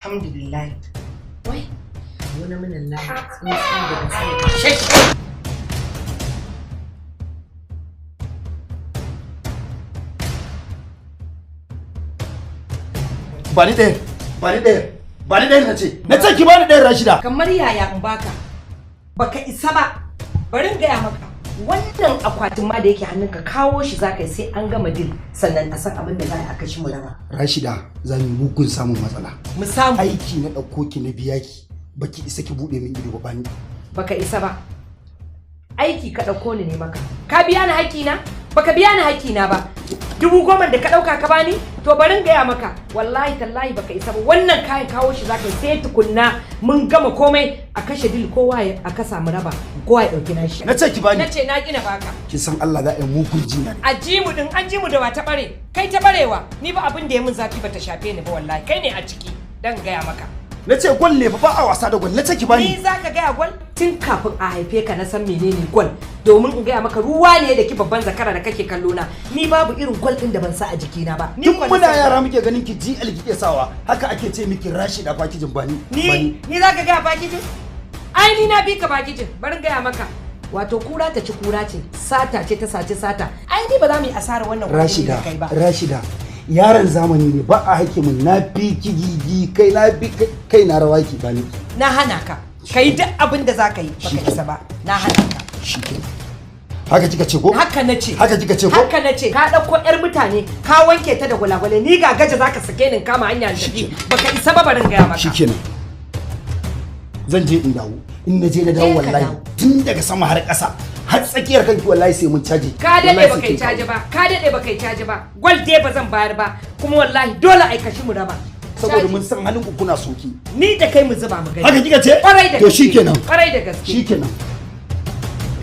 Alhamdulillah. Wai, wani minan lahi tsuntsu daga sama. Ba ni ɗaya, ba ni ɗaya, ba ni ɗaya na ce. Na ce ki bani ɗayan, Rashida. Kamar yaya in baka? Baka isa ba. Bari in gaya maka. Wannan akwatin ma da yake hannunka, kawo shi za ka yi, sai an gama deal sannan a san abin da za a kashi mu raba. Rashida, za mu yi mugun samun matsala. Mu samu. Aiki na ɗauko ki na biya ki. Baki isa ki buɗe min ido ba, bani. Baka isa ba. Aiki ka ɗauko ni ne maka. Ka biya ni haƙƙina? Baka biya ni haƙƙina ba. 10,000 da ka ɗauka ka bani? To bari in gaya maka. Wallahi tallahi baka isa ba. Wannan kayan kawo shi zaka yi sai tukunna mun gama komai a kashe deal, kowa ya a kasa mu raba. Kowa ya ɗauki nashi. Na ce ki bani. Na ce na gina baka. Kin san Allah za a yi mugun jinya. A ji mu din, an ji mu da wa ta bare. Kai ta barewa. Ni ba abin da ya min zafi ba ta shafe ni ba wallahi. Kai ne a ciki. Dan gaya maka. Na ce gwal ne fa, ba a wasa da gwal. Na ce ki bani. Ni za ka gaya gwal? Tun kafin a haife ka na san menene gwal. Domin in gaya maka, ruwa ne da ki babban zakara da kake kallo na. Ni babu irin gwal din da ban sa a jikina ba. Ni Tun kwa na muna san yara muke ganin ki GL kike sawa. Haka ake ce miki Rashida fakijin, bani. Ni ni za ka gaya fakijin? Ai ni na bi ka fakijin. Bari in gaya maka. Wato kura ta ci kura ce, sata ce ta sace sata. Ai ni ba za mu yi asarar wannan kuɗi Rashida, da kai ba. Rashida, yaron zamani ne ba a hake mun, na fi ki gigi kai, na fi kai na rawa, ki bani. Na hana ka. Ka yi duk abin da za ka yi, baka isa ba. Na hana ka. Shikenan. Haka kika ce ko? Haka na ce. Haka kika ce ko? Haka na ce. Ka ɗauko 'yar mutane, ka wanke ta da gwalagwale, ni ga gaja za ka sake ni in kama hanya in tafi. Baka isa ba, barin gaya maka. Shikenan. Zan je in dawo. In na je na dawo, Je ka wallahi dawo. tun daga sama har ƙasa har tsakiyar kanki, wallahi sai mun caje. Ka daɗe Wallahi ba sai kai kin caji kawo. ba, ka daɗe ba kai caji ba. Gwal dai ba zan bayar ba, kuma wallahi dole ai kashi mu raba. Saboda Caji. mun san halin ku, kuna soki. Ni da kai mu zuba mu gani. Haka kika ce? Kwarai da To gaske. shikenan. Kwarai da gaske. Shikenan.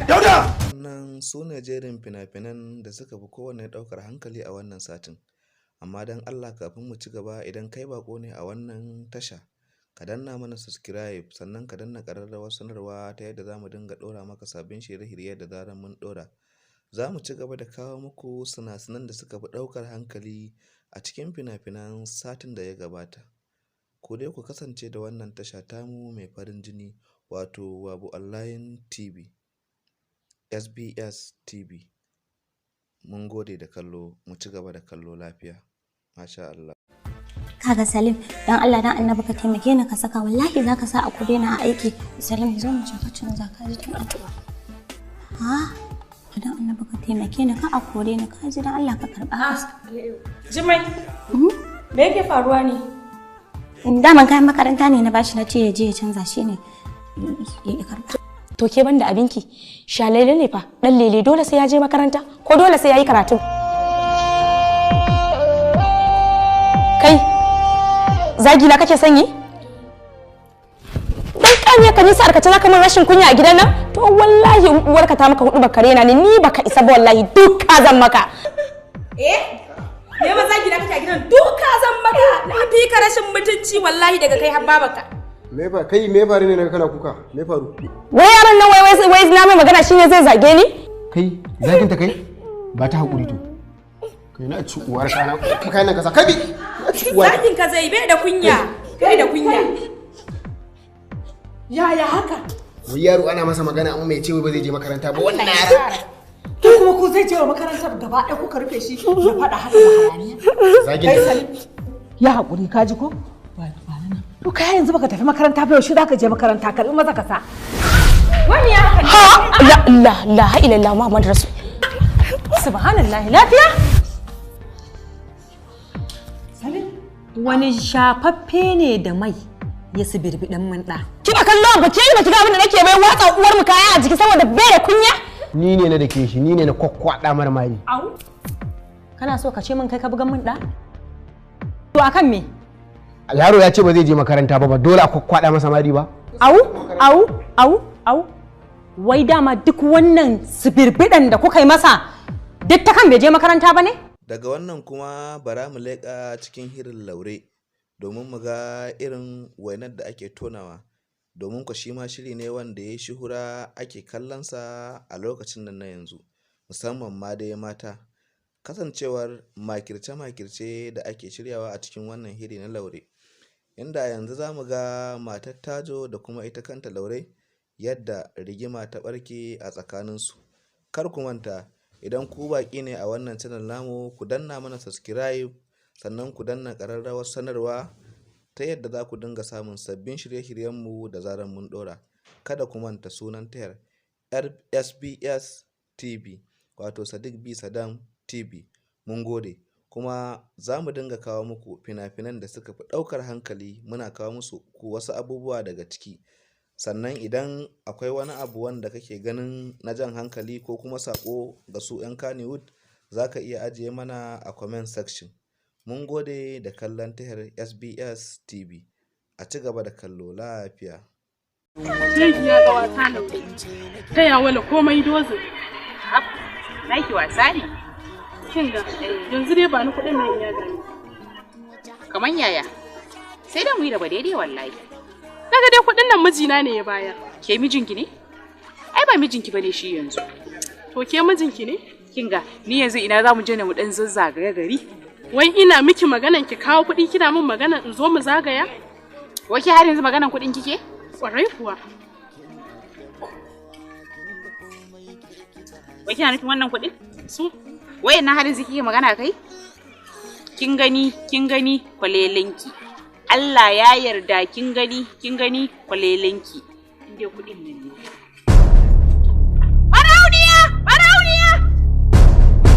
Dauda! Wannan su ne jerin fina-finan da suka fi kowanne ɗaukar hankali a wannan satin. Amma don Allah kafin mu ci gaba, idan kai baƙo ne a wannan tasha, ka danna mana subscribe, sannan ka danna ƙararrawar sanarwa ta yadda za mu dinga ɗora maka sabbin shirye-shirye da zarar mun ɗora. Za mu ci gaba da kawo muku sina-sinan da suka fi ɗaukar hankali a cikin fina-finan satin da ya gabata. Ku dai ku kasance da wannan tasha tamu mai farin jini, wato Wabu Online TV. SBS TV. Mun gode da kallo, mu ci gaba da kallo lafiya. Masha Allah. Kaga Salim, dan Allah dan Annabi ka taimake ni ka saka, wallahi zaka sa a kore ni a aiki. Salim, zo mu je ka canza ka ji tun addu'a. Ha? Dan Annabi ka taimake ni ka a kore ni, ka ji, dan Allah ka karba. Jimai, me yake faruwa ne? Daman kayan makaranta ne na bashi, na ce ya je ya canza, shi ne ya karba. To ke banda abinki, shalele ne fa, dan lele, dole sai ya je makaranta ko dole sai ya yi karatu? Kai, zagi na kake sanyi? Dan kame ka nisa arkace zaka min rashin kunya a gidan nan? To wallahi in uwarka ta maka hudu baka rena ni, ni baka isa ba, wallahi duka zan maka. Eh? Me ma zagi na kake a gidan, duka zan maka. Na fi ka rashin mutunci wallahi, daga kai har babanka. Me fa kai, me faru ne naga kana kuka? Me faru? Wai yaron nan, wai wai wai na mai magana shine zai zage ni? Kai zagin ta kai? Ba ta hakuri to. Kai na ci uwar kana ka kai nan kasa kai bi. Na ci uwar. Zagin ka zai, bai da kunya. Bai da kunya. Yaya haka? Wai yaro ana masa magana amma mai ce wai ba zai je makaranta ba wannan yaron. To kuma ku zai je wa makarantar, gaba ɗaya kuka rufe shi ya faɗa haka da hayaniya. Zagin Kai ta. Salim. Ya haƙuri, ka ji ko? Ba ba nan. To kai yanzu baka tafi makaranta ba, yaushe zaka je makaranta? Karɓi maza ka sa. Wani ya haka ne? Ha, la la la ilaha Muhammad rasul. Subhanallahi, lafiya? Salim. Wani shafaffe ne da mai ya sibirbi dan mun da. Kina kallon ba ke ba ki ga abin da nake bai watsa uwar mu kaya a jiki saboda bai da kunya? Ni ne na dake shi, ni ne na kokkwada mara mari. Au. Kana so ka ce min kai ka bugan mun da? To akan me? Yaro ya ce ba zai je makaranta ba, ba dole a kokkwada masa mari ba. Au, au, au, au. Wai dama duk wannan sibirbidan da kuka yi masa duk ta kan bai je makaranta ba ne? Daga wannan kuma bara mu leƙa cikin hirin Laure domin mu ga irin wainar da ake tonawa. Domin ku shi ma shiri ne wanda ya yi shuhura ake kallonsa a lokacin nan na yanzu, musamman ma dai mata. Kasancewar makirce-makirce da ake shiryawa a cikin wannan hiri na Laure. Inda a yanzu za mu ga matar Tajo da kuma ita kanta Laure yadda rigima ta ɓarke a tsakaninsu. Kar ku manta, idan ku baƙi ne a wannan channel namu, ku danna mana subscribe, sannan ku danna ƙararrawar sanarwa ta yadda za ku dinga samun sabbin shirye-shiryenmu da zarar mun ɗora. Kada ku manta sunan tayar SBS TV, wato Sadiq B Saddam TV. Mun gode. Kuma za mu dinga kawo muku fina-finan da suka fi ɗaukar hankali, muna kawo musu ku wasu abubuwa daga ciki. Sannan idan akwai wani abu wanda kake ganin na jan hankali ko kuma saƙo ga su 'yan Kannywood, za ka iya ajiye mana a comment section. Mun gode da kallon tahar SBS TV. A ci gaba da kallo lafiya. Shegiya ƙawata Laure. Ta ya wala komai dozin. Naki wasa ne. Kin ga yanzu dai ba ni kuɗin nan ya gani. Kaman yaya? Sai da mu yi raba daidai wallahi. Naga dai kuɗin nan mijina ne ya bayar. Ke mijinki ne? Ai ba mijinki bane shi yanzu. To ke mijinki ne? Kin ga ni yanzu ina za mu je ne mu dan zazzagaya gari? Wai ina miki maganan ki kawo kuɗi, kina min maganan in zo mu zagaya? Wai ke har yanzu maganan kuɗin kike? Kwarai kuwa. Wai kina nufin wannan kuɗin? Su. Wai na har yanzu kike magana kai? Kin gani, kin gani kwalelenki. Allah ya yarda kin gani, kin gani kwalelenki. In dai kuɗin nan ne.